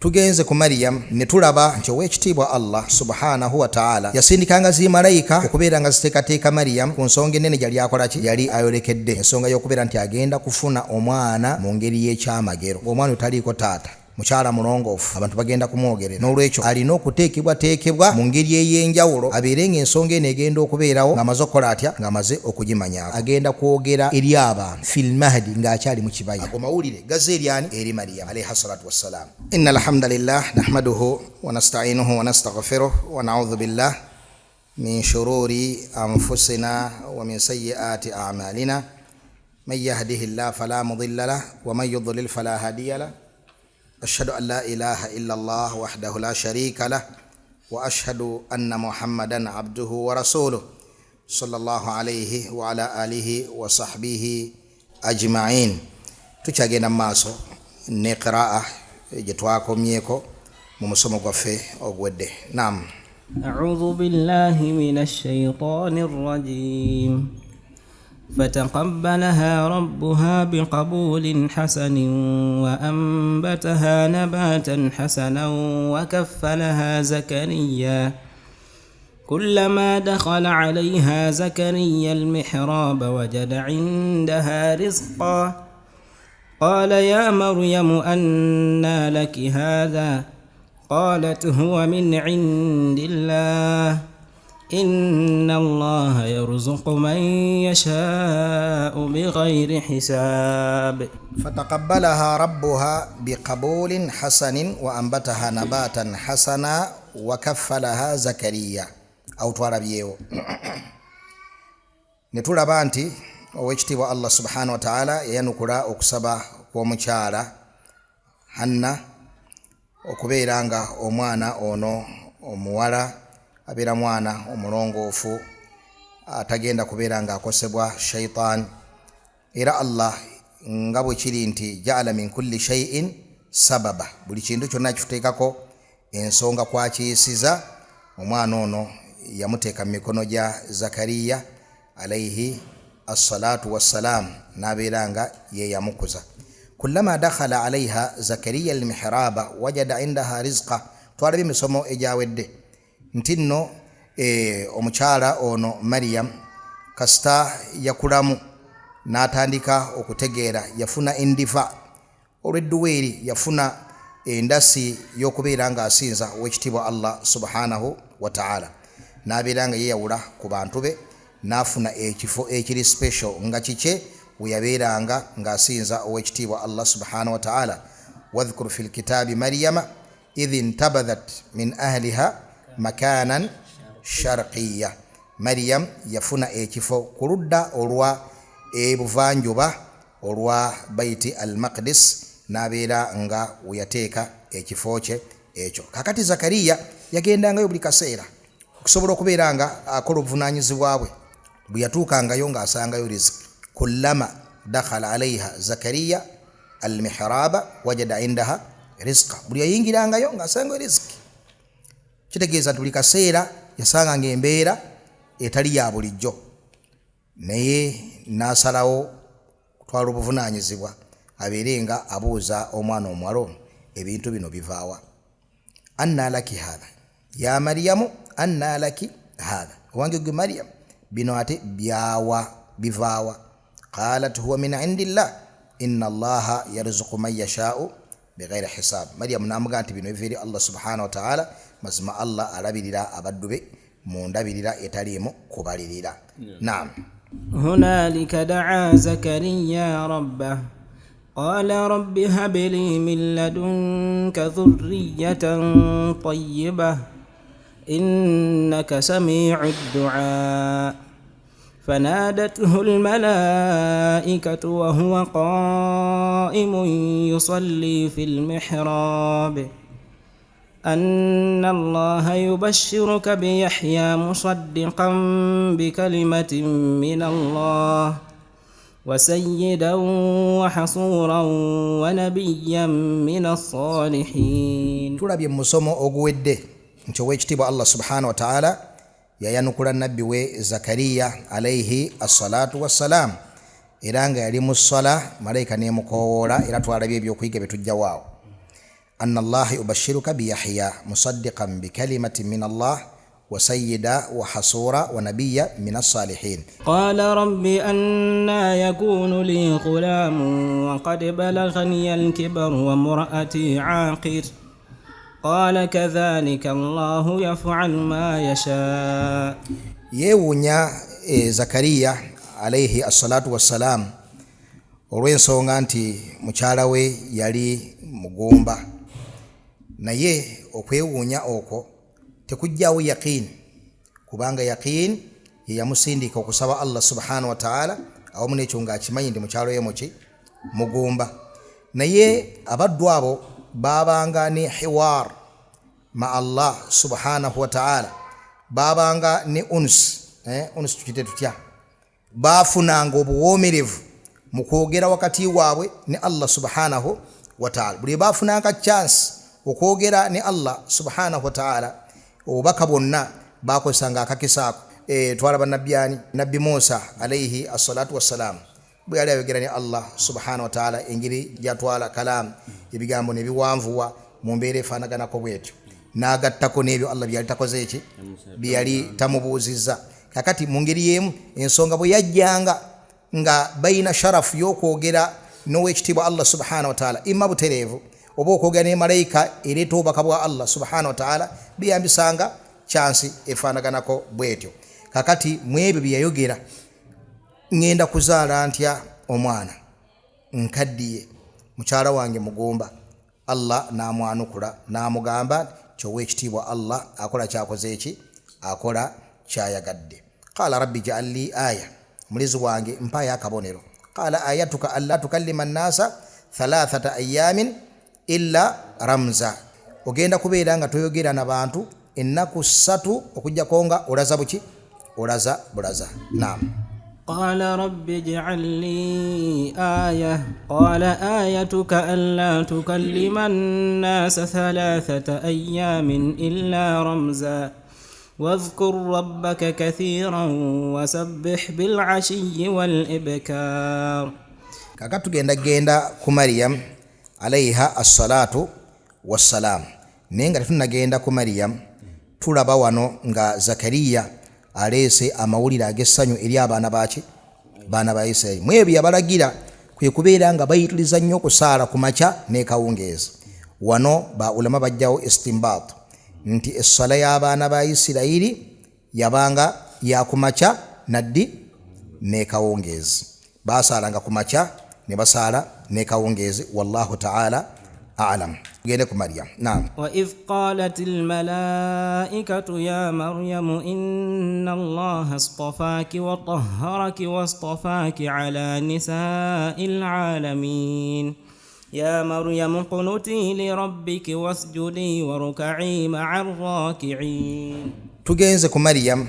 Tugenze ku Mariyamu ne tulaba nti Oweekitiibwa Allah subhanahu wataala yasindikanga zi malayika okubeera nga ziteekateeka Mariyamu ku nsonga ennene gyali akola ki, yali ayolekedde, ensonga y'okubeera nti agenda kufuna omwana mu ngeri y'ekyamagero, ng'omwana oyo taliiko taata, mukyala mulongoofu, abantu bagenda kumwogerera. N'olwekyo alina okuteekebwateekebwa mu ngeri ey'enjawulo abeere ng'ensonga eno egenda okubeerawo ng'amaze okukola atya, ng'amaze okugimanyaako. Agenda kwogera eri abantu fil mahdi, ng'akyali mu kibaya. Ago mawulire gazze eri ani? Eri Mariyamu alaiha salatu wassalam. إن الحمد لله نحمده ونستعينه ونستغفره ونعوذ بالله من شرور أنفسنا ومن سيئات أعمالنا، من يهده الله فلا مضل له ومن يضلل فلا هادي له، أشهد أن لا إله إلا الله وحده لا شريك له، وأشهد أن محمدا عبده ورسوله صلى الله عليه وعلى آله وصحبه أجمعين. Tukyagenda mu maaso ne qiraa gye twakomyeko mu musomo gwaffe oguwedde. Nam. أعوذ بالله من الشيطان الرجيم. فتقبلها ربها بقبول حسن وأنبتها نباتا حسنا وكفلها زكريا، كلما دخل عليها زكريا المحراب وجد عندها رزقا، قال يا مريم أنى لك هذا؟ قالت هو من عند الله، إن الله يرزق من يشاء بغير حساب. فتقبلها ربها بقبول حسن وأنبتها نباتا حسنا وكفلها زكريا. Awo twalabyewo ne tulaba nti Oweekitiibwa Allah subhanahu wataala yayanukula okusaba kw'omukyala Hanna okubeera nga omwana ono omuwala abeera mwana omulongoofu atagenda kubeera nga akosebwa shaitaani. Era Allah nga bwe kiri nti jaala min kulli shaiin sababa, buli kintu kyonna kituteekako ensonga kwakiyisiza, omwana ono yamuteeka mu mikono gya Zakariya alaihi assalatu wassalam, n'abeera nga ye yamukuza. Kullama dakhala alaiha Zakariya almihraba wajada indaha rizqa. Twalabye emisomo egyawedde nti nno omukyala ono Mariyam kasita yakulamu n'atandika okutegeera, yafuna endifa olw'edduwa eri, yafuna endasi y'okubeera ng'asinza Owekitiibwa Allah subhanahu wataala, n'abeera nga yeeyawula ku bantu be, n'afuna ekifo ekiri special nga kikye we yabeeranga ng'asinza Owekitiibwa Allah subhanahu wataala. Wadhkur fi lkitaabi Mariyama idh intabadhat min ahliha makanan sharqiya. Mariyam yafuna ekifo ku ludda olwa ebuvanjuba olwa Baiti al Maqdis, n'abeera nga weyateeka ekifo kye ekyo. Kakati Zakariya yagendangayo buli kaseera okusobola okubeera nga akola obuvunanyizibwa bwe. Bwe yatuukangayo ng'asangayo riziki. Kullama dakhala alaiha Zakariya almihraba wajada indaha rizqa, buli yayingirangayo ng'asangayo riziki. Kitegeeza nti buli kaseera yasanganga embeera etali ya bulijjo, naye n'asalawo kutwala obuvunanyizibwa abeere nga abuuza omwana omuwala ono ebintu bino bivaawa. Anna laki hatha ya Mariyamu, anna laki hatha, owange gwe Mariyamu, bino ate byawa, bivaawa? Qalat huwa min indillah, inna Allaha yarzuku man yashau bighairi hisab. Mariyamu namugamba nti bino biva eri Allah subhanahu wataala, mazima Allah alabirira abaddu be mu ndabirira etaliimu kubalirira. Naam. هنالك دعا زكريا ربه قال رب هب لي من لدنك ذرية طيبة إنك سميع الدعاء. فنادته الملائكة وهو قائم يصلي في المحراب أن الله يبشرك بيحيى مصدقا بكلمة من الله وسيدا وحصورا ونبيا من الصالحين. Tulabye mu musomo oguwedde nti Oweekitiibwa Allah subhanahu wataala yayanukula nabbi we Zakariya alaihi assalatu wassalam, era nga yali mu ssala malayika nemukowoola, era twalabye ebyokuyiga byetujjawaawo. Anna Allaha yubashiruka biyahya musaddiqan bikalimatin min Allah wa sayyida wa hasura wa nabiyya min assalihin. Qala rabbi anna yakunu li ghulamun wa qad balaghani al-kibaru wa imra'ati 'aqir. Qala kadhalika Allahu yaf'alu ma yasha. Yeewuunya Zakariya alaihi assalatu wassalam olw'ensonga nti mukyala we yali mugumba, naye okwewuunya okwo tekujjawo yaqiin, kubanga yaqiin ye yamusindika okusaba Allah subhanahu wa ta'ala, awamu n'ekyo ng'akimanyi nti mukyala we muki mugumba. Naye abaddu abo baabanga ne hiwar ma Allah subhanahu wa ta'ala, baabanga ne uns, uns tukite tutya, baafunanga obuwoomerevu mu kwogera wakati waabwe ne Allah subhanahu wa ta'ala. Buli baafunanga chance okwogera ne Allah subhanahu wa ta'ala, obubaka bwonna baakozesanga akakisa ako. Twalaba nabbi ani, Nabbi Musa alaihi assalatu wassalam bwe yali ayogera ne Allah subhanahu wa ta'ala, engeri gyatwala kalaamu, ebigambo ne biwanvuwa mu mbeera efaanaganako bwetyo, n'agattako n'ebyo Allah byali takoze eki bye yali tamubuuzizza. Kakati mu ngeri y'emu ensonga bwe yajjanga nga balina sharafu y'okwogera n'owekitiibwa Allah subhanahu wa ta'ala, imma butereevu oba okwogera ne malayika ereeta obubaka bwa Allah subhanahu wa ta'ala, biyambisanga chansi efaanaganako bwetyo. Kakati mu ebyo bye yayogera, ŋŋenda kuzaala ntya omwana nkaddiye, mukyala wange mugumba? Allah n'amwanukula n'amugamba nti owekitiibwa Allah akola kyakoze eki, akola kyayagadde. Qala rabbi ja'al li aya, omulezi wange mpaayo akabonero. Qala ayatuka alla tukallima nnasa thalathata ayamin illa ramza, ogenda kubeera nga toyogera na bantu ennaku ssatu okujjako nga olaza buki, olaza bulaza. Naam. Qala rabbi ij'al li aya, qala ayatuka alla tukallima nnasa thalathata ayamin illa ramza wadhkur rabbaka kathiran wasabbih bil'ashiyyi wal ibkar. Kaakati tugenda genda ku Mariam alaiha assalatu wassalam, naye nga tetunnagenda ku Mariam tulaba wano nga Zakariya aleese amawulire ag'essanyu eri abaana baki, baana ba Isirayiri. Mu ebyo yabalagira kwe kubeera nga bayitiriza nnyo okusaala ku makya n'ekawungeezi. Wano ba ulama bajjawo istimbat nti essala y'abaana ba Isirayiri yabanga ya ku makya naddi n'ekawungeezi. Baasaalanga ku makya ne basaala n'ekawungeezi. Wallahu ta'ala a'lam. Tugende ku Mariam. Naam. Wa idh qalat almalaikatu ya Maryamu inna Allaha astafaki wa tahharaki wastafaki ala nisa'il alamin ya Maryamu qunuti li rabbiki wasjudi warka'i ma'ar raki'in. Tugenze ku Mariam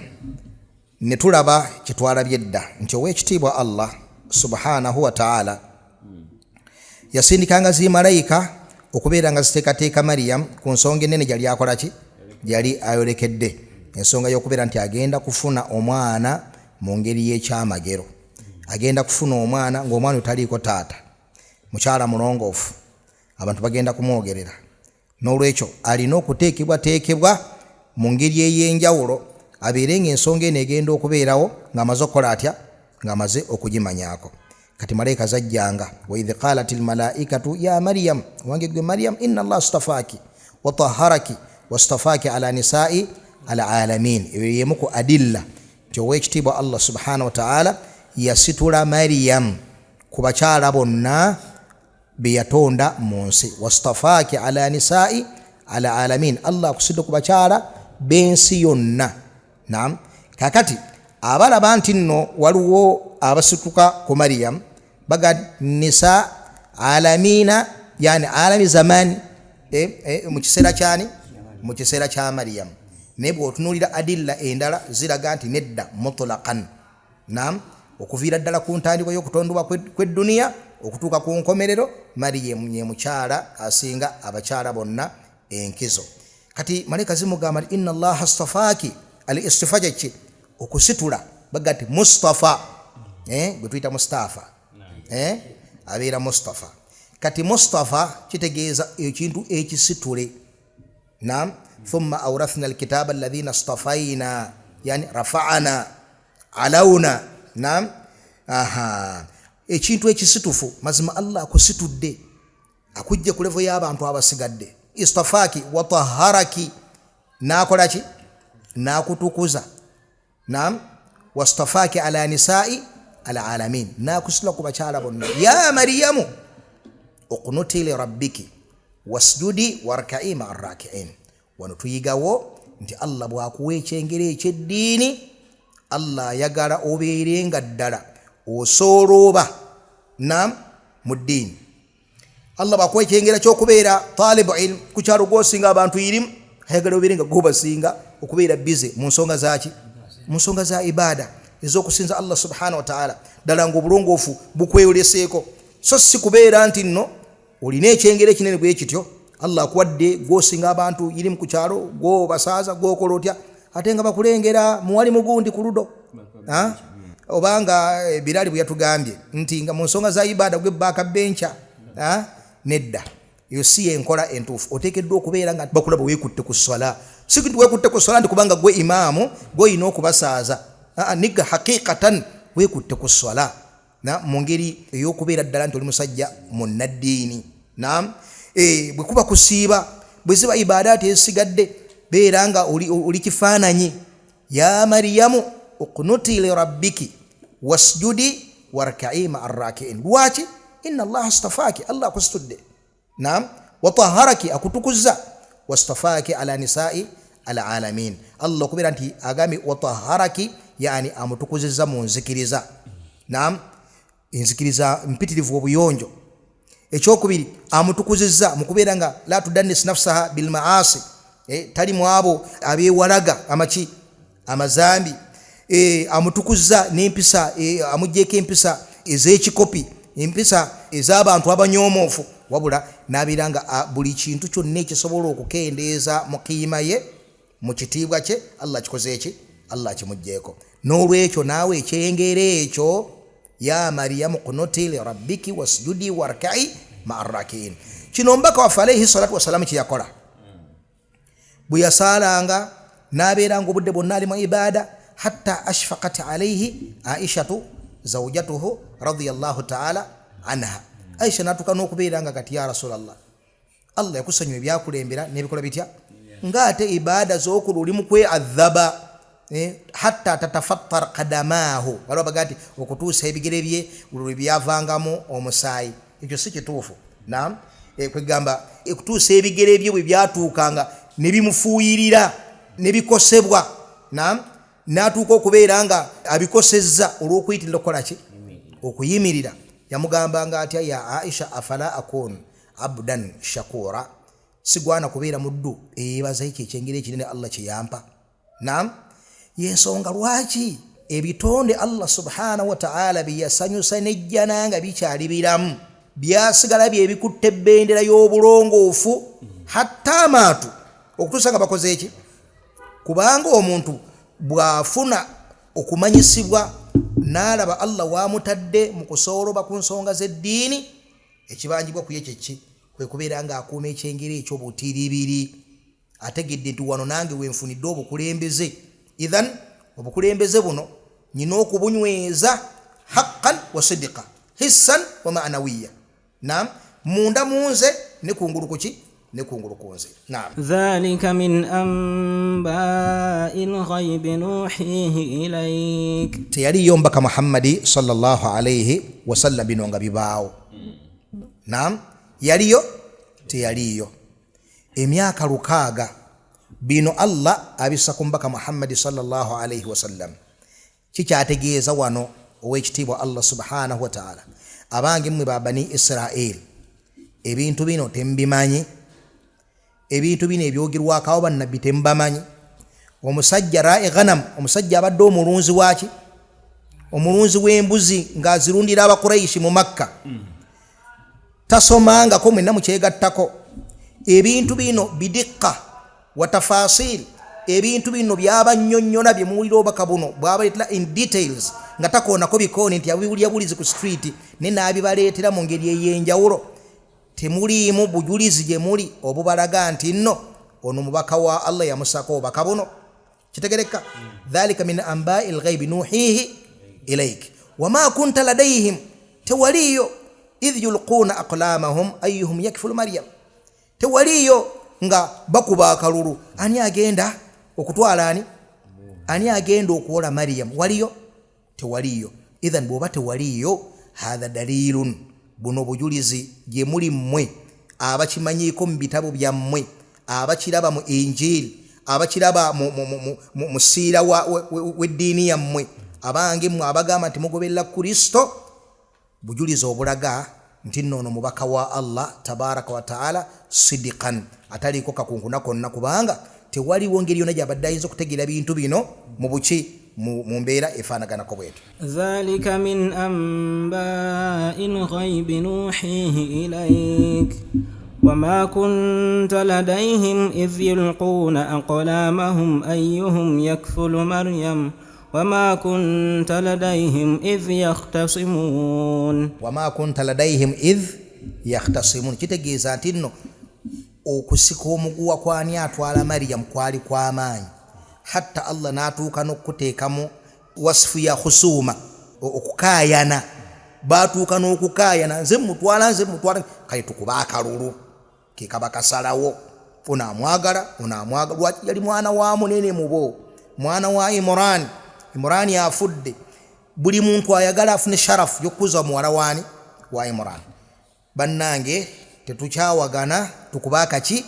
ne tulaba kye twalabye edda nti ow'ekitiibwa Allah subhanahu wa ta'ala yasindikanga zi malayika okubeera nga ziteekateeka Mariam ku nsonga ennene gyali akola ki, gyali ayolekedde, ensonga y'okubeera nti agenda kufuna omwana mu ngeri y'ekyamagero, agenda kufuna omwana ng'omwana otaliiko taata, mukyala mulongoofu, abantu bagenda kumwogerera. N'olwekyo alina okuteekebwateekebwa mu ngeri ey'enjawulo abeere ng'ensonga eno egenda okubeerawo ng'amaze okukola atya, ng'amaze okugimanyaako. Kati malayika zajjanga, wa idh qalat almalaikatu ya Maryam, wange gwe Maryam, inna Allah astafaki wa tahharaki wastafaki ala nisa'i alalamin. Eyo yemu ku adilla nti owekitiibwa Allah subhanahu wa ta'ala yasitula Maryam ku bakyala bonna be yatonda mu nsi. Wastafaki ala nisa'i alalamin, Allah akusitudde ku bakyala b'ensi yonna. Naam. Kakati abalaba nti nno waliwo abasituka ku Maryam baga nisa alamina, yani alami zamani, mu kiseera kyani, mu kiseera kya Maryam. Naye bw'otunuulira adilla endala ziraga nti nedda mutlaqan. Naam, okuviira ddala ku ntandikwa y'okutondebwa kw'edduniya okutuuka ku nkomerero, Maryam ye mukyala asinga abakyala bonna enkizo. Kati malayika zimugamba nti inna Allaha astafaaki. Al istifa kyeki? Okusitula. Baga nti Mustafa, gwe tuyita Mustafa, abeera Mustafa. Kati Mustafa kitegeeza ekintu ekisitule. Nam, thumma aurathna alkitaba alladhina stafaina, yani rafa'ana alauna. Nam, aha, ekintu ekisitufu. Mazima Allah akusitudde, akujje ku levo y'abantu abasigadde. Istafaki wataharaki, nakolaki? Nakutukuza. Nam, wastafaki ala nisai alalamin, nakusitula ku bakyala bonna. Ya Mariyamu uqnuti lirabbiki wasjudi warkai maa rakiin. Wano tuyigawo nti Allah bwakuwa ekyengera ekyeddiini, Allah ayagala obeere nga ddala osoolooba nam mu ddiini. Allah bwakuwa ekyengera kyokubeera talibu ilmu ku kyalo, gwosinga abantu irimu, ayagala obeere nga gwobasinga okubeera bize mu nsonga zaki? Mu nsonga za ibaada ez'okusinza Allah subhanahu wataala, ddala nga obulongoofu bukweyoleseeko, so si kubeera nti nno olina ekyengera ekinene bwe kityo Allah akuwadde, gwosinga abantu irimu ku kyalo, gwobasaaza, gwokola otya, ate nga bakulengera muwali mugundi ku ludo, obanga Birali bwe yatugambye nti nga mu nsonga za ibaada gwe baaka bencha. Nedda, eyo si yenkola entuufu. Oteekeddwa okubeera nga bakulaba weekutte ku swala, si nti weekutte ku swala nti kubanga gwe imaamu gwolina okubasaaza. Nigga, haqiqatan weekutte ku swala na mu ngeri ey'okubeera ddala nti oli musajja munnaddiini. Nam, bwe kuba kusiiba, bwe ziba ibaadaati ezisigadde, beera nga oli kifaananyi. Ya Mariyamu uqnuti lirabbiki wasjudi warkai maa rakiin. Lwaki? Inna Allaha stafaaki, Allah akusitudde. Nam, wataharaki, akutukuza. Wastafaaki ala nisai alalamin. Allah okubeera nti agambye wataharaki, yani amutukuzizza mu nzikiriza. Nam, enzikiriza mpitirivu, obuyonjo. Ekyokubiri, amutukuzizza mu kubeera nga la tudannis nafsaha bilmaasi, tali mu abo abewalaga amaki amazambi. Amutukuzza n'empisa, amugyeko empisa ez'ekikopi, empisa ez'abantu abanyomoofu, wabula n'abeera nga buli kintu kyonna ekisobola okukendeeza mu kiima ye, mu kitiibwa kye, Allah kikoze eki? Allah akimugyeko. N'olwekyo naawe ekyengera ekyo, ya Mariyamu kunuti lirabbiki wasjudi warkai maa rakiin. Kino omubaka waffe alaihi salatu wassalamu kyeyakola bwe yasaalanga, n'abeeranga obudde bwonna ali mu ibaada, hatta ashfakat alaihi Aishatu zaujatuhu radiallahu taala anha. Aisha natuuka n'okubeera nga kati, ya Rasulallah, Allah yakusonyiwa ebyakulembera n'ebikola bitya, ngaate ibaada zokula oli mukweadhaba, hatta tatafattar kadamaahu. Waliwo baga nti okutuusa ebigere bye lwe byavangamu omusaayi. Ekyo si kituufu. Nam, kwegamba okutuusa ebigere bye bwe byatuukanga ne bimufuuyirira ne bikosebwa. Nam, n'atuuka okubeera nga abikosezza olw'okuyitirira okukola ki? Okuyimirira. Yamugambanga atya? Ya Aisha, afala akun abdan shakura? Sigwana kubeera muddu eyeebaza ekyo ekyengeri ekinene Allah kyeyampa? Nam, yensonga lwaki ebitonde Allah subhanahu wataala byeyasanyusa nejjana nga bikyali biramu byasigala byebikutta ebendera y'obulongoofu hatta amaatu, okutuusa nga bakoze eki? Kubanga omuntu bw'afuna okumanyisibwa n'alaba Allah wamutadde mu kusooloba ku nsonga z'eddiini, ekibanjibwa ku ye kyeki? Kwe kubeera ng'akuuma ekyengera ekyo butiribiri, ategedde nti wano nange wenfunidde obukulembeze, ithan obukulembeze buno nyina okubunyweza haqqan wa sidika, hissan wa manawiya. Nam, munda munze ne kungulu kuki? Ne kungulu kunze. Nam. ذلك من أنباء الغيب نوحيه إليك. Teyaliyo mbaka Muhammadi sallallahu alaihi wasallam bino nga bibaawo. Nam, yaliyo? Teyaliyo. Emyaka 600 bino Allah abissa ku mbaka Muhammadi sallallahu alaihi wasallam. Kikyategeeza wano owekitiibwa Allah subhanahu wataala, abange mmwe ba Bani Israil, ebintu bino temubimanyi, ebintu bino ebyogerwako abo bannabbi temubamanyi. Omusajja rai ghanam, omusajja abadde omulunzi waki? Omulunzi w'embuzi ng'azirundira Abakuraishi mu Makka, tasomangako, mwenna mukyegattako. Ebintu bino bidikka wa tafasil, ebintu bino byabannyonnyola bye muwulira obubaka buno bwabaleetera in details, nga takoonako bikooni nti abiwulira bulizi ku street, ne n'abibaleetera mu ngeri ey'enjawulo. Temuliimu bujulizi gye muli obubalaga nti nno ono mubaka wa Allah yamusako obubaka buno? Kitegereka? Dhalika min ambai lghaibi nuhihi ilaik wama kunta ladaihim, tewaliyo idh yulquuna aqlamahum ayuhum yakfulu Maryam, tewaliyo nga bakuba akalulu ani agenda okutwala ani agenda okuwola Mariyamu. Waliyo? Tewaliyo. Ithan bwoba tewaliyo, hatha dalilun, buno bujulizi gye muli mmwe abakimanyiiko mu bitabo byammwe, abakiraba mu Injili, abakiraba mu siira w'eddiini yammwe, abange mmwe abagamba nti mugoberera Kristo, bujulizi obulaga nti nno ono mubaka wa Allah tabaraka wataala sidikan, ataliiko kakunkuna konna, kubanga tewaliwo ngeri yonna gyabadde ayinza okutegeera bintu bino mu buki, mu mbeera efaanaganako bwetyo. Dhalika min ambai lghaibi nuhihi ilaik wama kunta ladaihim idh yulquuna aqlamahum ayuhum yakfulu Maryam wama kunta ladaihim idh yakhtasimun. Wama kunta ladaihim idh yakhtasimun, kitegeeza nti nno okusika omuguwa kwani atwala Mariyamu kwali kwamaanyi, hatta Allah n'atuuka n'okuteekamu wasifu ya khusuuma, okukaayana. Batuuka n'okukaayana, nze mutwala, nze mutwala, kale tukuba akalulu kekaba kasalawo, ono amwagala, ono amwagala. Lwaki? Yali mwana wa munene mubo, mwana wa Imurani. Imurani afudde, buli muntu ayagala afune sharafu yokukuza muwala wani? Wa Imurani. Bannange, tetukyawagana, tukuba akaki,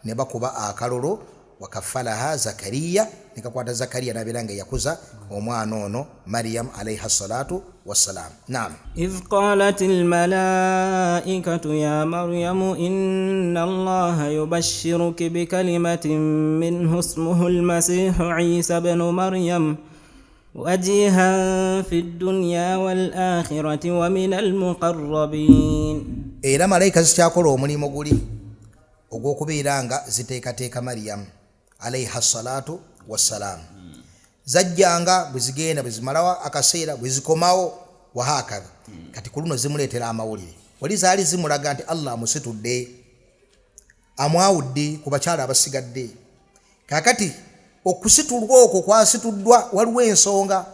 ne bakuba akalulu. Wakafalaha Zakariya, nekakwata Zakariya nabeera nga yakuza omwana ono Mariyamu alaiha salatu wassalam. Naam. Idh qalat almalaikatu ya Maryamu inna Allaha yubashiruki bikalimatin minhu ismuhu almasihu Isa bnu Maryam wajihan fi dunya wal akhirati wa min almuqarrabin. Era malayika zikyakola omulimu guli ogw'okubeera nga ziteekateeka Mariyamu alaiha salatu wassalaamu. Zajjanga bwe zigenda, bwe zimalawo akaseera, bwe zikomawo, wahakadha. Kati ku luno zimuleetera amawulire. Wali zaali zimulaga nti Allah amusitudde, amwawudde ku bakyala abasigadde. Kakati okusitulwa okwo kwasituddwa, waliwo ensonga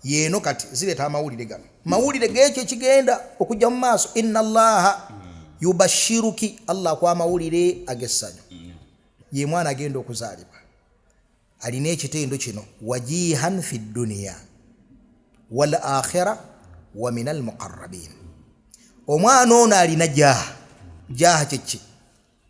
yeeno. Kati zireeta amawulire gano, mawulire gekyo ekigenda okujja mu maaso. Inna Allaha yubashiruki, Allah kwa amawulire ag'essanyu, ye mwana agenda okuzaalibwa alina ekitendo kino, wajihan fi dduniya wal akhira wa min almuqarrabin. Omwana ono alina jaha. Jaha kyeki?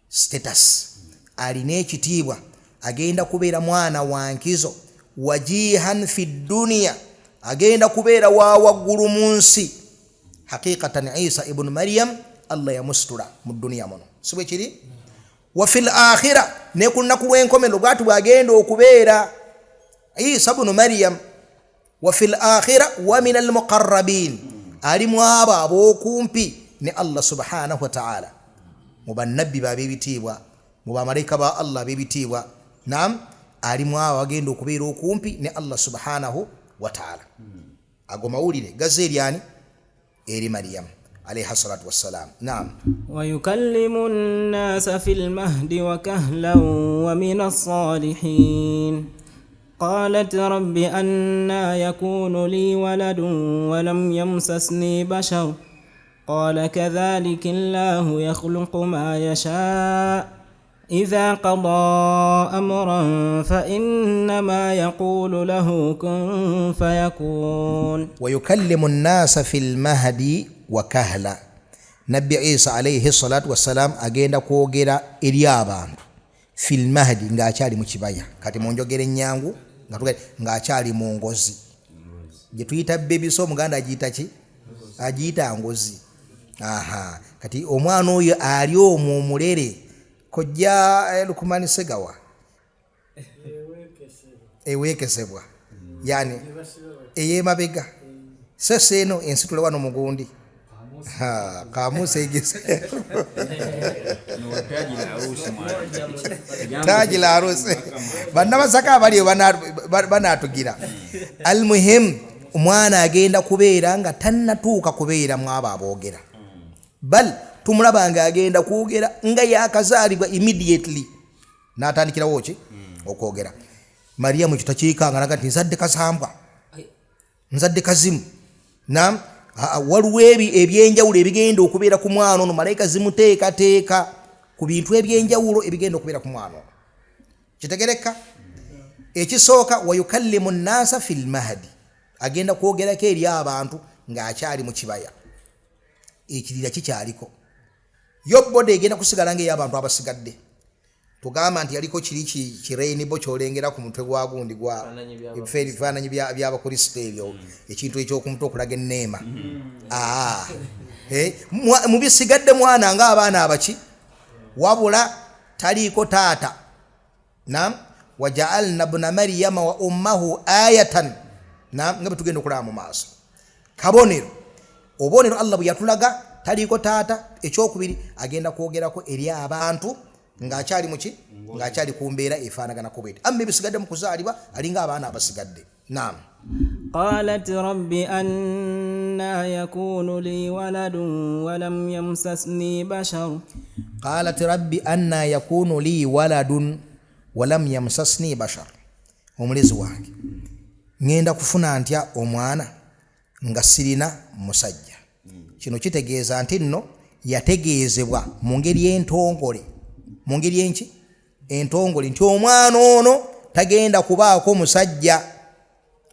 Status. Alina ekitiibwa, agenda kubeera mwana wankizo. Wajihan fi dduniya, agenda kubeera wa waggulu mu nsi. Haqiqatan Isa ibunu Maryam Allah yamusitula mu dduniya muno, si bwe kiri? Wa fi l akhira, ne ku lunaku lw'enkomerero bwati bwagenda okubeera Isa bunu Maryam. Wa fi l akhira wa min almuqarrabin, ali mu abo ab'okumpi ne Allah subhanahu wataala, mu bannabbi bab'ebitiibwa, mu bamalayika ba Allah ab'ebitiibwa. Nam, ali mu abo agenda okubeera okumpi ne Allah subhanahu wataala. Ago mawulire gaze eri ani? Eri Mariyamu alaiha salatu wassalam. Naam. ويكلم الناس في المهد وكهلا ومن الصالحين. قالت رب أنى يكون لي ولد ولم يمسسني بشر. قال كذلك الله يخلق ما يشاء، إذا قضى أمرا فإنما يقول له كن فيكون. ويكلم الناس في المهد وكهلا، Nabbi Isa alaihi salatu wassalam agenda kwogera eri abantu fi lmahdi, ng'akyali mu kibaya. Kati munjogera ennyangu, ng'akyali mu ngozi gye tuyita baby. So omuganda agiyita ki? Agiyita ngozi. Aha, kati omwana oyo ali omwo omulere, kojja Lukumani Segawa, eweekesebwa, yani eyemabega sese eno ensitula wano mugundi kamusi egise taji la arusi. Bannabasaka abaliyo banatugira. Almuhim, omwana agenda kubeera nga tannatuuka kubeera mu abo aboogera, bal Tumulaba nga agenda kwogera nga yakazaalibwa, immediately n'atandikirawo ki? Okwogera. Mariyamu ekyo takiikanga, naga nti nzadde kasambwa, nzadde kazimu. Nam waliwo ebyenjawulo ebigenda okubeera ku mwana ono. Malayika zimuteekateeka ku bintu ebyenjawulo ebigenda okubeera ku mwana ono. Kitegereka, ekisooka, wayukallimu nnasa fi lmahdi, agenda kwogerako eri abantu ng'akyali mu kibaya, ekirira kikyaliko. Yo body egenda kusigala nga ey'abantu abasigadde. Tugamba nti yaliko kiri kirainbow kyolengera ku mutwe gwa gundi gwa ebifaananyi by'Abakrisitu ebyo, ekintu ekyokumutwe okulaga enneema. Ah, eh, mubisigadde mwana ng'abaana abaki, wabula taliiko taata. Nam, wajaalna buna Mariyama wa ummahu ayatan. Nam, nga bwe tugenda okulaba mu maaso, kabonero, obubonero Allah bwe yatulaga. Taliiko taata. Ekyokubiri, agenda kwogerako eri abantu ng'akyali muki, ng'akyali ku mbeera efaanaganako bweti. Amma ebisigadde mu kuzaalibwa, alinga abaana abasigadde. Naam. قالت رب أنى يكون لي ولد ولم يمسسني بشر. قالت رب أنى يكون لي ولد ولم يمسسني بشر, omulezi wange, ŋŋenda kufuna ntya omwana nga sirina musajja? Kino kitegeeza nti nno yategeezebwa mu ngeri entongole, mu ngeri enki entongole, nti omwana ono tagenda kubaako musajja.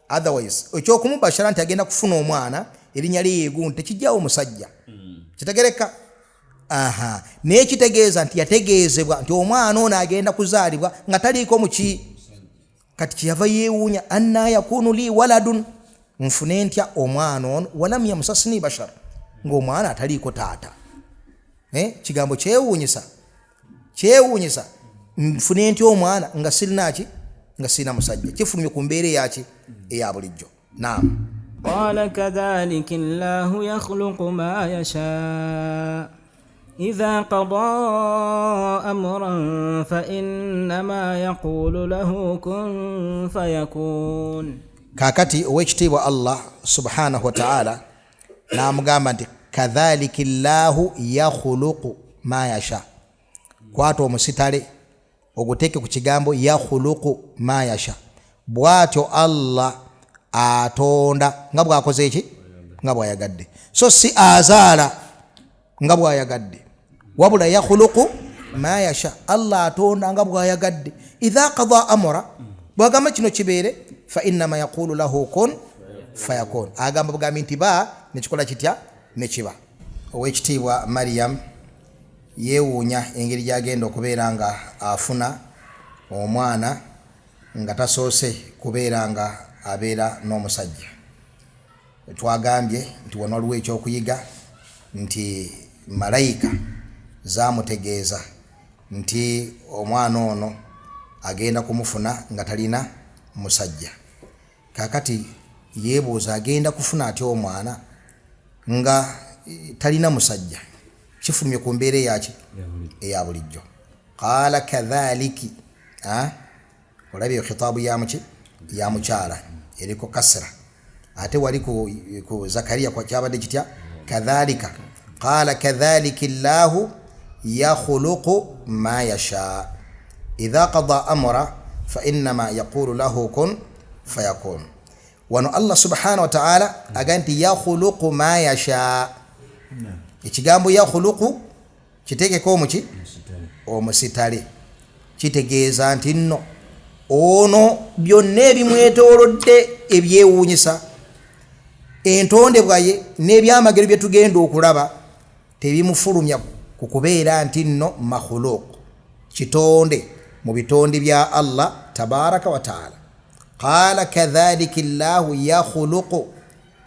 Otherwise ekyokumubashara nti agenda kufuna omwana erinnya lye yegundi tekijjawo musajja. Kitegereka? Aha, naye kitegeeza nti yategeezebwa nti omwana ono agenda kuzaalibwa nga taliiko muki. Kati kyeyava yeewuunya, أنى يكون لي ولد, nfune ntya omwana ono, ولم يمسسني بشر, ng'omwana ataliiko taata. Eh, kigambo kyewuunyisa, kyewuunyisa. Nfune ntya omwana nga sirinaki, nga sirina musajja? Kifulumye ku mbeera eyaki, eya bulijjo. Naam. قال كذلك الله يخلق ما يشاء، إذا قضى أمرا فإنما يقول له كن فيكون. Kaakati owekitiibwa Allah سبحانه وتعالى n'amugamba nti كذلك الله يخلق ما يشاء. Kwata omusitale oguteeke ku kigambo يخلق ما يشاء. Bw'atyo Allah atonda nga bw'akoze eki, nga bw'ayagadde, so si azaala nga bw'ayagadde, wabula يخلق ما يشاء, Allah atonda nga bw'ayagadde. إذا قضى أمرا, bwagamba kino kibeere, فإنما يقول له كن فيكون, agamba bugambi nti ba, nekikola kitya? Nekiba. Owekitiibwa Mariam yeewuunya engeri gyagenda okubeera nga afuna omwana nga tasoose kubeera nga abeera n'omusajja. Twagambye nti wano waliwo ekyokuyiga nti malayika zamutegeeza nti omwana ono agenda kumufuna nga talina musajja. Kakati yeebuuza agenda kufuna atya omwana nga talina musajja? Kifulumye ku mbeera eyaki, eya bulijjo. قال كذلك, olabye khitaabu yamuki, ya mukyala, eriko kasra. Ate wali ku Zakariya kyabadde kitya? كذلك قال كذلك الله يخلق ما يشاء، إذا قضى أمرا فإنما يقول له كن فيكون. Wano Allah سبحانه وتعالى agamba nti يخلق ما يشاء. Ekigambo يخلق kiteekeko omuki, omusitale. Kitegeeza nti nno ono byonna ebimwetoolodde ebyewuunyisa, entondebwa ye n'ebyamagero bye tugenda okulaba tebimufulumya ku kubeera nti nno مخلوق, kitonde mu bitonde bya Allah تبارك وتعالى. قال كذلك الله يخلق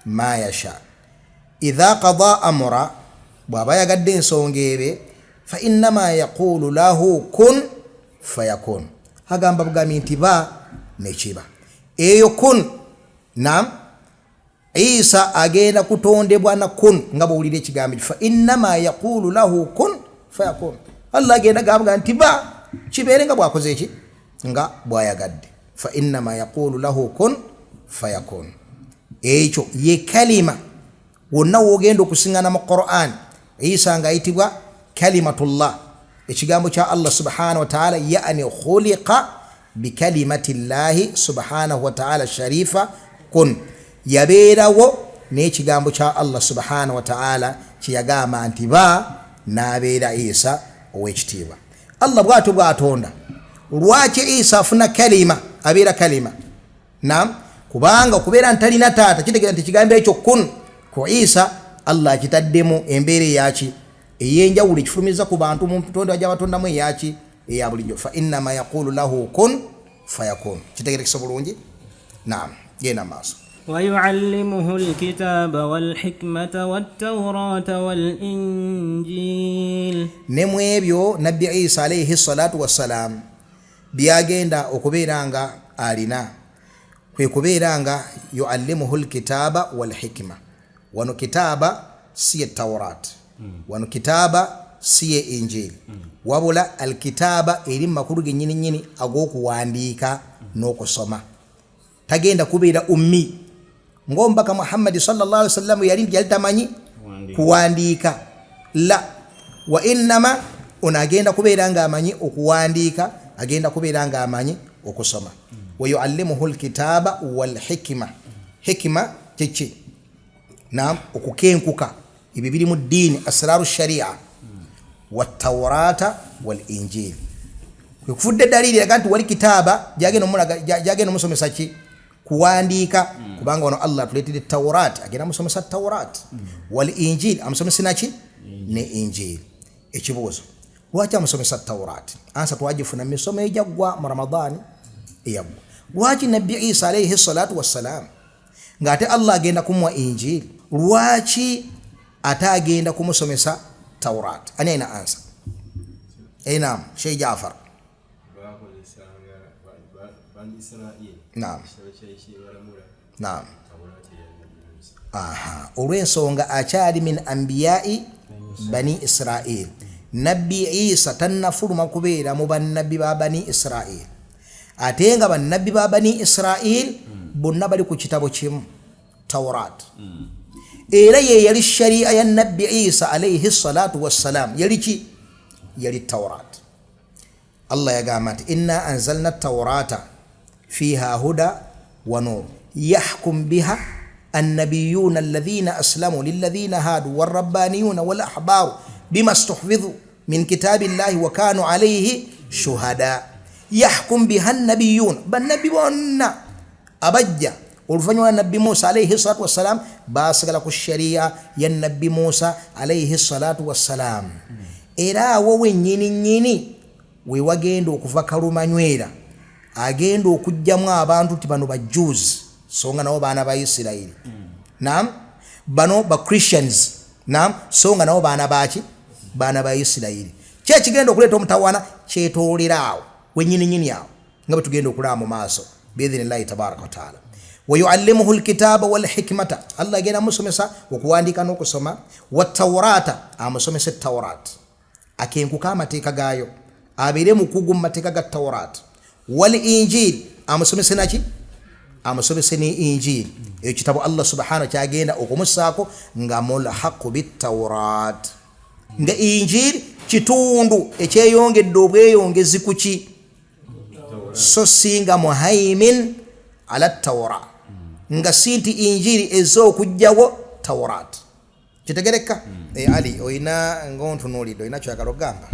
ما يشاء، إذا قضى أمرا, bw'aba yagadde ensonga ebe, فإنما يقول له كن فيكون, agamba bugambi nti ba, nekiba. Eyo كن. Nam, Isa agenda kutondebwa na كن, nga bwowulira ekigambo ekyo, فإنما يقول له كن فيكون. Allah agenda gabuga nti ba, kibeere, nga bwakoze eki, nga bwayagadde. فإنما يقول له كن فيكون. Ekyo ye kalima wonna wogenda okusiŋŋana mu Quran. Isa ng'ayitibwa kalimatullah, ekigambo kya Allah subhanahu wataala, yani khuliqa bikalimati llahi subhanahu wataala sharifa kun, yabeerawo n'ekigambo kya Allah subhanahu wataala kyeyagamba nti ba n'abeera Isa ow'ekitiibwa. Allah bwatyo bwatonda. Lwaki Isa afuna kalima, abeera kalima? Nam, kubanga okubeera ntalina taata kitegeeza nti ekigambo ekyo kun ku Isa Allah akitaddemu embeera eyaki ey'enjawulo, ekifulumiza ku bantu mu ntonda gyabatondamu eyaki eya bulijjo. Fa innama yaqulu lahu kun fayakun. Kitegerekesa bulungi? Nam, genda maaso. ويعلمه الكتاب والحكمة والتوراة والإنجيل. Ne mu ebyo nabbi Isa alaihi salatu wassalam byagenda okubeera nga alina kwe kubeera nga yuallimuhu lkitaaba walhikima. Wano kitaaba si ye Taurat, wano kitaaba si ye Injili, wabula alkitaaba eri mu makulu gennyini nnyini ag'okuwandiika n'okusoma. Tagenda kubeera ummi ng'omubaka Muhammadi sallallahu alaihi wasallam yali nti yali tamanyi kuwandiika. La, wa innama ono agenda kubeera ng'amanyi okuwandiika, agenda kubeera ng'amanyi okusoma. Wayuallimuhu lkitaaba walhikima. Hikima kiki? Nam, okukenkuka ebyo biri mu ddiini, asraru sharia, wataurata walinjili. Kwekufudde dalili eraga nti wali kitaaba gyagenda omusomesa ki? Kuwandiika. Kubanga wano Allah atuleetedde Taurat, agenda musomesa Taurat, wal Injili amusomesa naki? Ne Injili. Ekibuuzo, lwaki amusomesa Taurat? Ansa twagifuna misomo ejaggwa mu Ramadaani eyaggwa. Lwaki nabbi Isa alaihi salatu wassalam ng'ate Allah agenda kumuwa Injili, lwaki ate agenda kumusomesa Taurat? Ani alina ansa? Enam, Sheikh Jafar. Bakozesanga bani Isirairi. Naam. Ekitabo kyali kibalamula. Naam. Tawulati ya nabbi Musa. Aha, olw'ensonga akyali min ambiyai bani Israil. Nabbi Isa tannafuluma kubeera mu bannabbi ba bani Israil, ate nga bannabbi ba bani Israil bonna bali ku kitabo kimu, Taurat. Era ye yali sharia ya nabbi Isa alaihi salatu wassalam. Yali ki? Yali Taurat. Allah yagamba nti inna anzalna taurata fiha huda wa nur yahkum biha annabiyuna alladhina aslamu lilladhina hadu warabbaniyuna walahbaru bima stuhfidhu min kitabi llahi wa kanu alaihi shuhada. Yahkum biha annabiyuna, bannabbi bonna abajja oluvannyuma lwa nabbi Musa alaihi salatu wassalam basigala ku sharia ya nabbi Musa alaihi salatu wassalam. Era awo wennyini nnyini we wagenda okuva kalumanywera agenda okugjamu abantu nti bano bajews, so nga nabo baana ba Isirayiri. Nam, bano ba Christians, nam, so nga nabo baana baki? Baana ba Isirayiri. Ki ekigenda okuleeta omutawaana kyetoolera awo wennyini nnyini awo nga bwe tugenda okulaba mu maaso biidhinillahi tabaraka wataala. Wayuallimuhu lkitaaba walhikimata, Allah agenda amusomesa okuwandiika n'okusoma. Wataurata, amusomesa etaurat, akenkuka amateeka gaayo, abeere mukugu mu mateeka ga Taurat. Wal Injili, amusomese naki? Amusomese ne Injili, ekyo kitabo Allah subhanahu kyagenda okumusaako nga mulhaqu bitaurat, nga Injili kitundu ekyeyongedde obweyongezi ku ki, so si nga muhaimin ala taura, nga si nti Injili ezze okugjawo Taurat. Kitegereka? Ali olina ngaontunuulidde, olina kyoyagala okugamba?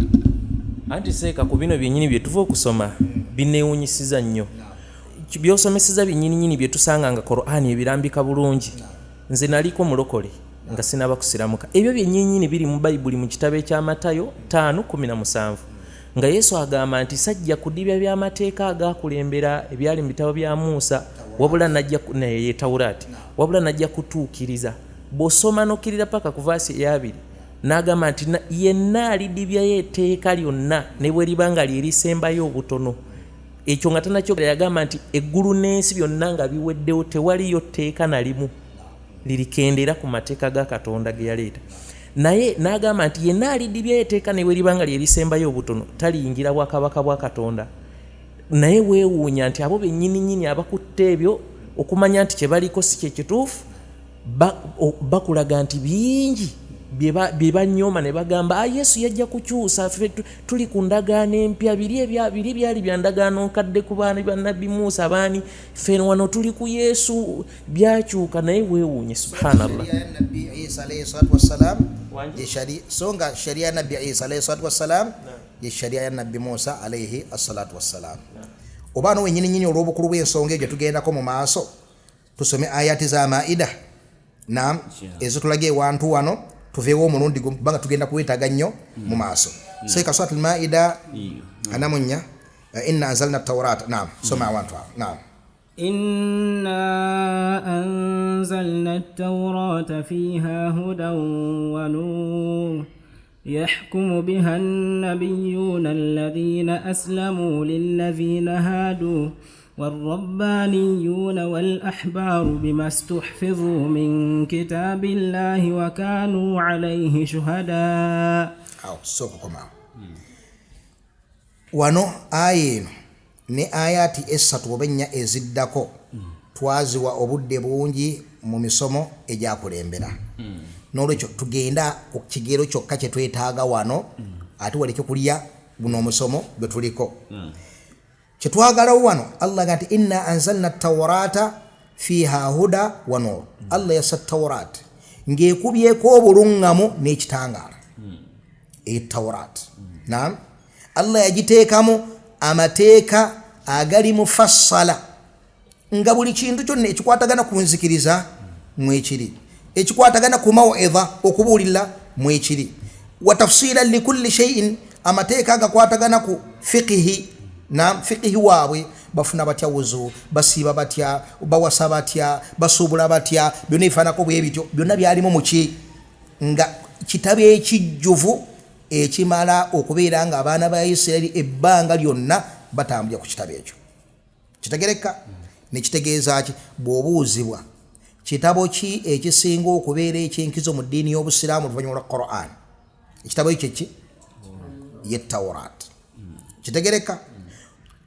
Anti seeka, ku bino byennyini bye tuva okusoma bineewunyisiza nnyo. By'osomeseza byennyininyini bye tusanga nga Korani ebirambika bulungi. Nze naliko mulokole nga sinaba kusiramuka. Ebyo byennyininyini biri mu Bayibuli mu kitabo ekya Matayo 5:17, nga Yesu agamba nti sajja kudibya byamateeka agakulembera ebyali mu bitabo bya Musa, wabula najja ye Taurati, wabula najja kutuukiriza. Bw'osoma n'okkirira paka ku vaasi eyabiri, n'agamba nti yenna alidibyayo etteeka lyonna ne bwe liba nga lyerisembayo obutono. Ekyo nga tanakyogera, yagamba nti eggulu n'ensi byonna nga biweddewo, tewaliyo tteeka na limu lirikendera ku mateeka ga Katonda ge yaleeta. Naye n'agamba nti yenna alidibyayo etteeka ne bwe liba nga lyerisembayo obutono taliyingira bwakabaka bwa Katonda. Naye weewuunya nti abo bennyininyini abakutte ebyo okumanya nti kye baliko si kye kituufu, bakulaga nti bingi Bye banyooma ne bagamba, "Ah, Yesu yajja kukyusa, ffe tuli ku ndagaano empya, biri byali bya ndagaano nkadde ku baani bannabbi Musa baani, ffe wano tuli ku Yesu, byakyuka." Naye weewuunye, subhanallah. Sharia ya Nabbi Isa alayhi salatu wassalam. Wangi? So nga sharia ya Nabbi Isa alayhi salatu wassalam ye sharia ya Nabbi Musa alayhi assalatu wassalam. Oba no wenyini nyini olw'obukulu bw'ensonga eyo gye tugendako mu maaso, tusome ayati za Maida, nam, ezitulaga ewantu wano, tuveewo omulundi gumu kubanga tugenda kuwetaaga nnyo mu maaso. Seeka Suratul Maida 44, inna anzalna taurata. Nam, soma awantu awo. Nam. إنا أنزلنا التوراة فيها هدى ونور يحكم بها النبيون الذين أسلموا للذين هادوا والربانيون والأحبار بما استحفظوا من كتاب الله وكانوا عليه شهداء. Awo sooka okomaawo wano. Aya eno ne ayati esatu oba ennya eziddako twaziwa obudde bungi mu misomo egyakulembera. N'olwekyo tugenda ku kigero kyokka kye twetaaga wano, ate waleke kulya guno omusomo gwe tuliko. Kyetwagalawo wano, Allah ga nti inna anzalna taurata fiha huda wa nur. Allah yassa Taurat ng'ekubyeko obuluŋŋamu n'ekitangaala. Etaurat, nam, Allah yagiteekamu amateeka agali mufassala, nga buli kintu kyonna ekikwatagana ku nzikiriza mwekiri, ekikwatagana ku mawidha, okubuulira, mwekiri, wa tafsila likulli shaiin, amateeka agakwatagana ku fiqihi, nam, fiqihi waabwe, bafuna batya wuzu, basiiba batya, bawasa batya, basuubula batya, byonna ebifaanako bwe bityo, byonna byalimu muki, nga kitabo ekijjuvu ekimala okubeera nga abaana ba Isirayiri ebbanga lyonna batambulira ku kitabo ekyo. Kitegereka nekitegeeza ki? Bw'obuuzibwa kitabo ki ekisinga okubeera ekyenkizo mu ddiini y'Obusiraamu oluvannyuma lwa Quran, ekitabo ekyo ki? Ye Taurat. Kitegereka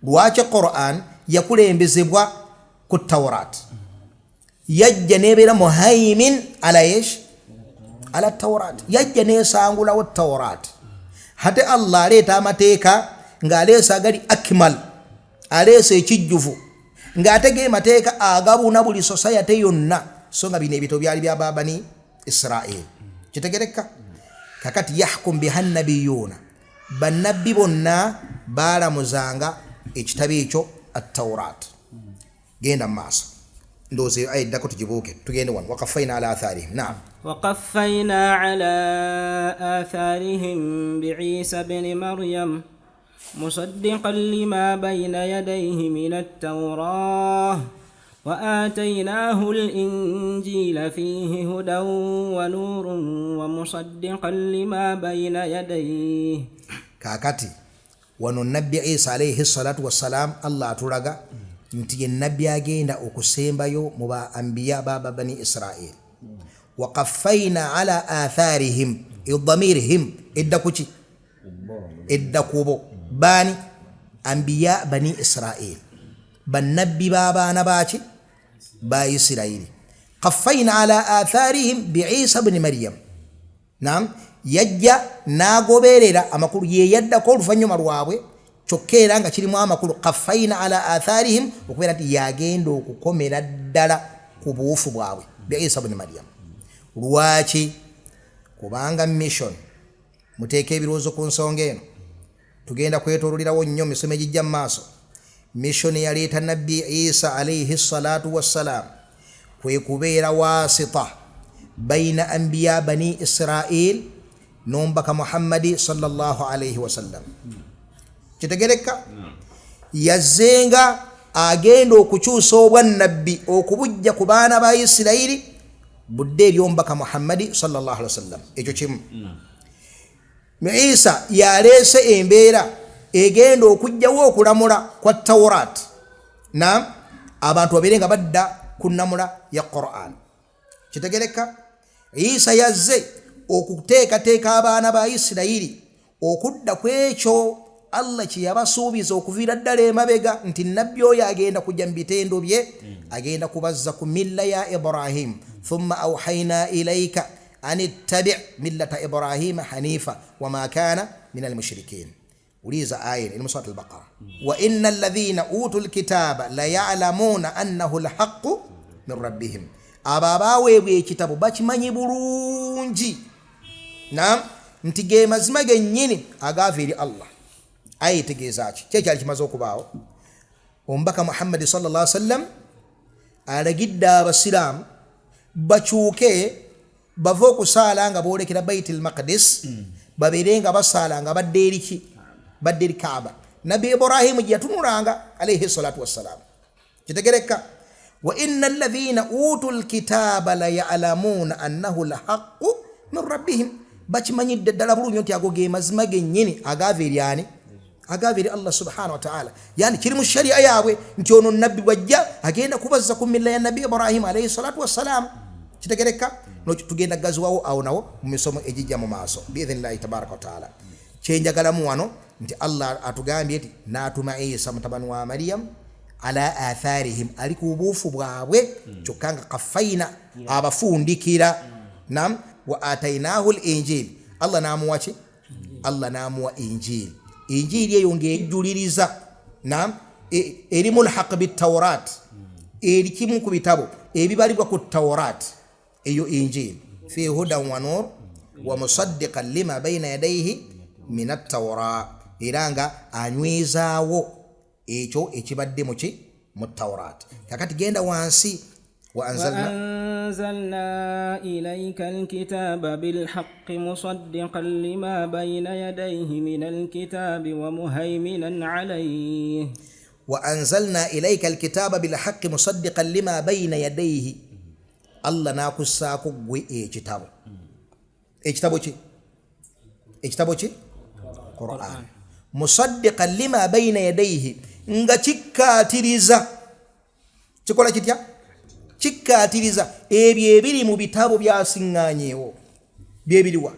lwaki Quran yakulembezebwa ku Taurat? Yajja nebeera muhaimin ala yesh ala Taurat, yajja nesangulawo Taurat. Ate Allah aleeta amateeka ng'aleesa agali akmal, aleesa ekijjuvu, ng'ate ge mateeka agabuna buli society yonna, so nga bino ebitabo byali bya Bani Israil. Kitegereka kakati yahkum biha nabiyuuna, bannabbi bonna baalamuzanga ekitabo ekyo Attaurat. Genda mu maaso, ndowooza eyo aya eddako tugibuuke, tugende wano wakafaina ala atharihim. Naam. وقفينا على آثارهم بعيسى بن مريم مصدقا لما بين يديه من التوراة وآتيناه الإنجيل فيه هدى ونور ومصدقا لما بين يديه. Kaakati wano Nabbi Isa alaihi salatu wassalam, Allah atulaga nti ye nabbi agenda okusembayo mu ba ambiya baba Bani Israil. Wakafaina ala atharihim, damirihim edda kuki? Edda kubo bani ambiya Bani Israil, bannabbi b'abaana baki ba Isirairi. Kafaina ala atharihim biisa bni Maryam, nam, yajja n'agoberera, amakulu ye yaddako oluvannyuma lwabwe. Kyokka era nga kirimu amakulu kafaina ala atharihim okubeera nti yagenda okukomera ddala ku buwufu bwabwe, biisa bni Maryam. Lwaki? Kubanga mission, muteeka ebirowoozo ku nsonga eno, tugenda kwetoololerawo nnyo misomo egijja mu maaso. Mission yaleeta Nabbi Isa alaihi salatu wassalam kwe kubeera wasita baina ambiya Bani Israil n'omubaka Muhammadi sallallahu alaihi wasallam. Kitegereka yazzenga agenda okukyusa obwannabbi okubujja ku baana ba Isirayiri budde eri omubaka Muhammadi sallallahu alaihi wasallam. Ekyo kimu. Isa yaleese embeera egenda okugjawo okulamula kwa Taurat, nam, abantu babeere nga badda ku nnamula ya Quran. Kitegereka Isa yazze okuteekateeka abaana ba Isirayiri okudda ku ekyo Allah kye yabasuubiza okuviira ddala emabega, nti nabbi oyo agenda kujja mu bitendo bye, agenda kubazza ku milla ya Ibrahim. Thumma auhaina ilaika An ittabi millata Ibrahima hanifa wama kana min almushrikin. Uliza aya eri mu Surat Albaqara. Wa inna alladhina utu lkitaba layalamuna annahu lhaqu min rabbihim. Abo abaweebwa ekitabo bakimanyi bulungi nam nti ge mazima gennyini agaava eri Allah. Aya etegeeza ki? Kyekyali kimaze okubaawo. Omubaka Muhammadi sallallahu sallam alagidde abasiraamu bakyuke bave okusaala nga boolekera Baiti Lmaqdis, babeere nga basaala nga badde eriki? Badde eri Kaaba Nabbi Ibrahimu gye yatunulanga alaihi salatu wassalaamu. Kitegereka, wa inna alladhina utu lkitaaba layalamuuna annahu lhaqu min rabbihim. Bakimanyidde ddala bulungi nti ago ge mazima gennyini agaava eri ani? Agaava eri Allah subhanahu wataala. Yani kiri mu sharia yaabwe nti ono nabbi bwajja agenda kubazza ku milla ya Nabbi Ibrahimu alaihi salatu wassalaamu. Kitegereka, tugenda gaziwawo awo nawo mu misomo egijja mu maaso biidhinillahi tabaraka wataala. Kyenjagalamu wano nti Allah atugambye nti n'atuma Isa mutabani wa Mariyamu ala atharihim, ali ku buufu bwabwe, kyokka nga kafaina abafundikira. Nam wa atainahu l injil, Allah namuwa ki? Allah namuwa Injili. Injili eyo ng'ejjuliriza nam eri mulhaq bitaurat, eri kimu ku bitabo ebibalibwa ku Taurat. Eyo Injili fi hudan wa nur wa musaddiqan lima baina yadaihi min attaura, era nga anywezaawo ekyo ekibadde muki? Mu Taurat. Kakati genda wansi, wa anzalna وأنزلنا إليك الكتاب بالحق مصدقا لما بين يديه من الكتاب ومهيمنا عليه. Wa anzalna ilaika alkitaba bilhaqi musaddiqan lima baina yadaihi. Allah nakussaako gwe ekitabo. Ekitabo ki? Ekitabo ki? Quran. Musaddiqan lima baina yadaihi, nga kikkaatiriza, kikola kitya? Kikkaatiriza ebyo ebiri mu bitabo byasiŋŋanyeewo. Byebiriwa?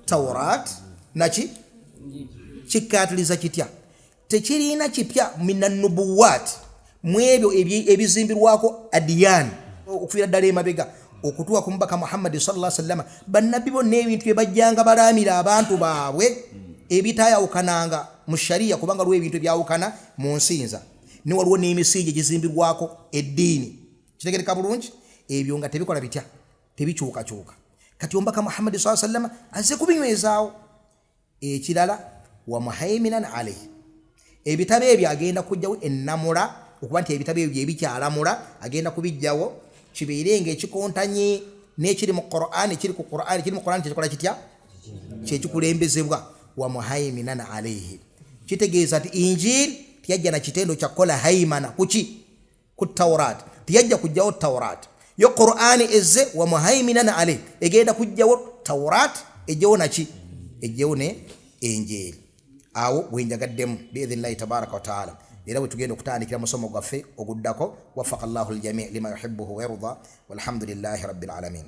Taurat naki? Kikkaatiriza kitya? Tekirina kipya minanubuwaat mu ebyo ebizimbirwako adiyani okufiira ddala emabega okutuuka ku mubaka Muhammadi salla sallama. Bannabbi bonna ebintu bye bajjanga balaamira abantu baabwe ebitayawukananga mu shariya, kubanga waliwo ebintu ebyawukana mu nsinza, ne waliwo n'emisingi egizimbirwako eddiini. Kitegereka bulungi? Ebyo nga tebikola bitya? Tebikyukakyuka. Kati omubaka Muhammadi saa sallama azze kubinywezaawo. Ekirala, wa muhaiminan alaihi, ebitabo ebyo agenda kujjawo ennamula, okuba nti ebitabo ebyo byebikyalamula agenda kubijjawo kibeere nga ekikontanye n'ekiri mu Quran, ekiri ku Quran, ekiri mu Quran kyekikola kitya? Kyekikulembezebwa. Wa muhaiminan alaihi kitegeeza nti Injil teyajja na kitendo kyakukola haimana kuki? Ku Taurat. Teyajja kujjawo Taurat. Yo Qurani ezze wa muhaiminan alaihi, egenda kujjawo Taurat, ejjewo naki? Ejjewo ne Enjiri. Awo bwenjagaddemu biidhinillahi tabaraka wataala, era bwe tugenda okutandikira musomo gwaffe oguddako. Wafaka llahu ljami lima yuhibuhu wayarda, walhamdulillahi rabbil alamin.